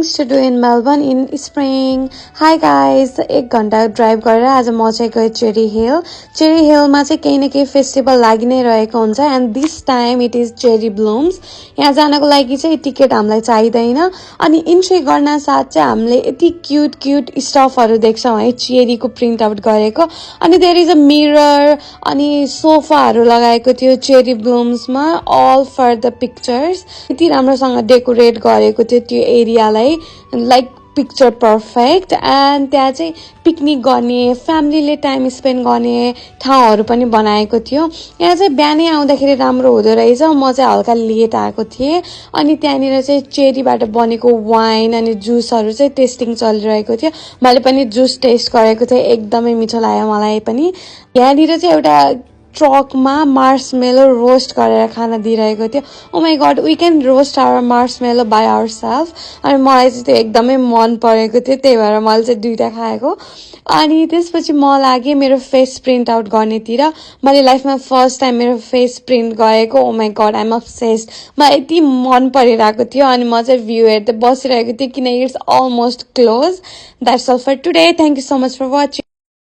things to do in Melbourne in spring. Hi guys, एक घण्टा drive गरेर आज म चाहिँ गए चेरी हिल. चेरी हिलमा चाहिँ केही न केही फेस्टिभल लागि नै रहेको हुन्छ and this time it is cherry blooms. यहाँ जानको लागि चाहिँ टिकट हामीलाई चाहिँदैन अनि इन्ट्री गर्न साथ चाहिँ हामीले यति क्युट क्युट स्टफहरू देख्छौँ है चेरीको प्रिन्ट आउट गरेको. अनि देयर इज अ मिरर अनि सोफाहरू लगाएको थियो चेरी ब्लुम्समा अल फर द पिक्चर्स. यति राम्रोसँग डेकोरेट गरेको थियो त्यो एरियालाई लाइक पिक्चर पर्फेक्ट. एन्ड त्यहाँ चाहिँ पिकनिक गर्ने फ्यामिलीले टाइम स्पेन्ड गर्ने ठाउँहरू पनि बनाएको थियो. यहाँ चाहिँ बिहानै आउँदाखेरि राम्रो हुँदो रहेछ. म चाहिँ हल्का लेट आएको थिएँ अनि त्यहाँनिर चाहिँ चेरीबाट बनेको वाइन अनि जुसहरू चाहिँ टेस्टिङ चलिरहेको थियो. मैले पनि जुस टेस्ट गरेको थिएँ, एकदमै मिठो लाग्यो मलाई पनि. यहाँनिर चाहिँ एउटा ट्रकमा मार्समेलो रोस्ट गरेर खाना दिइरहेको थियो. Oh my god, we can roast our marshmallow by our self. अनि मलाई चाहिँ त्यो एकदमै मन परेको थियो, त्यही भएर मैले चाहिँ 2टा खाएको. अनि त्यसपछि म लागेँ मेरो फेस प्रिन्ट आउट गर्नेतिर. मैले लाइफमा फर्स्ट टाइम मेरो फेस प्रिन्ट गरेको. ओ माई गड, आइएम अब्सेस्ड. मलाई यति मन परिरहेको थियो अनि म चाहिँ भ्यू हेर्दै बसिरहेको थिएँ किन it's almost close. That's all for today. Thank you so much for watching.